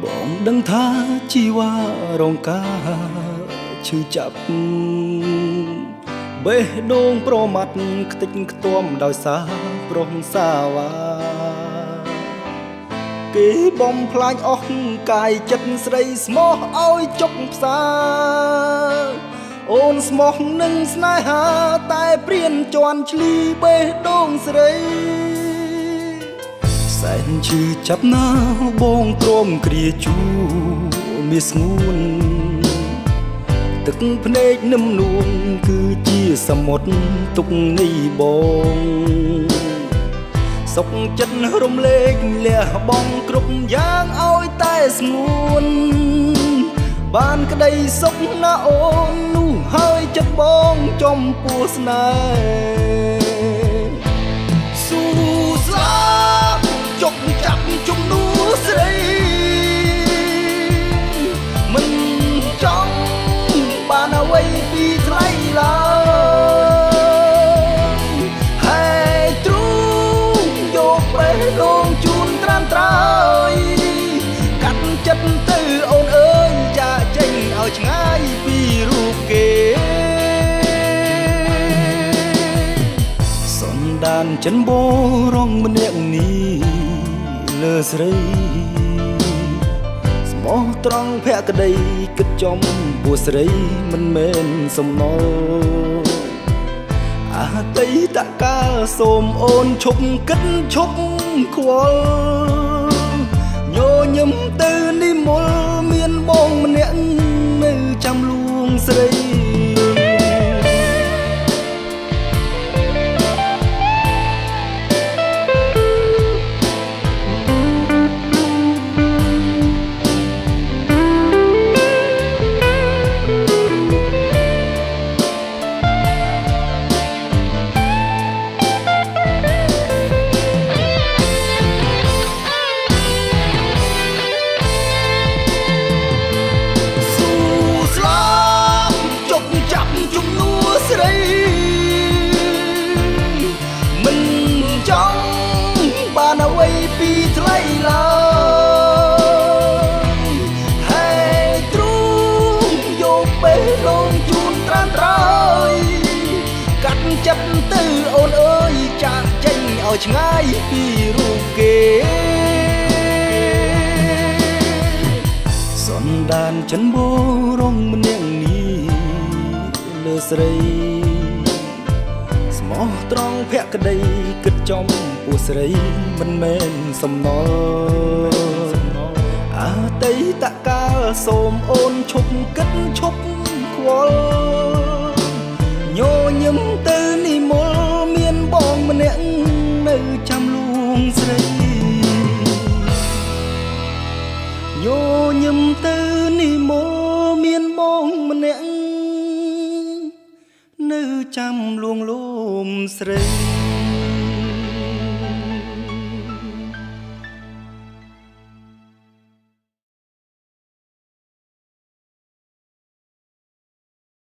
បងដឹងថាជីវ៉ារងការឈឺចាប់បេះដូងប្រមាត់ខ្ទេចខ្ទាំដោយសារប្រុសសាវ៉ាគេបំផ្លាញអស់កាយចិត្តស្រីស្មោះឲ្យចុកផ្សាអូនស្មោះនឹងស្នេហាតែព្រានជន់ឈ្លីបេះដូងស្រីសែនឈឺចាប់ណាបងទ្រាំគ្រាជួមានស្ងួនទឹកភ្នែកនឹមនួនគឺជាសមុទ្រទុកនៃបងសុខចិត្តរំលែកលះបង់គ្រប់យ៉ាងឲ្យតែស្ងួនបានក្តីសុខណាអូននោះហើយចិត្តបងចំពោះស្នេហ៍ស៊ូស្លាប់ចុកចាប់ជំនួស្រីមិនចង់បានអ្វីពីថ្លៃឡើយហើយទ្រូងយកបេះដូងជូនត្រាំត្រើយកាត់ចិត្តទៅអូនអើយចាកចេញឲ្យឆ្ងាយពីរូបគេសន្តានចិនបរងម្នាក់នេះលើស្រីស្មោះត្រង់ភក្តីគិតចំពោះស្រីមិនមែនសំណល់អតីតកាលសូមអូនឈប់គិតឈប់ខ្វល់ញញឹមទៅនិមលមានបងម្នាក់នៅចាំលួងស្រីមិនចង់បានអ្វីពីថ្លៃឡើយហើយទ្រូងយកបេះដូងជូនត្រាំត្រើយកាត់ចិត្តទៅអូនអើយចាកចេញឲ្យឆ្ងាយពីរូបគេសន្តានចិនបរងម្នាក់នេះលើស្រីស្មោះត្រង់ភក្តីគិតចំពោះស្រីមិនមែនសំណល់អតីតកាលសូមអូនឈប់គិតឈប់ខ្វល់ញញឹមទៅនិមលមានបងម្នាក់នៅចាំលួងស្រីញញឹមទៅនិមលមានបងម្នាក់នៅចាំលួងលោមស្រី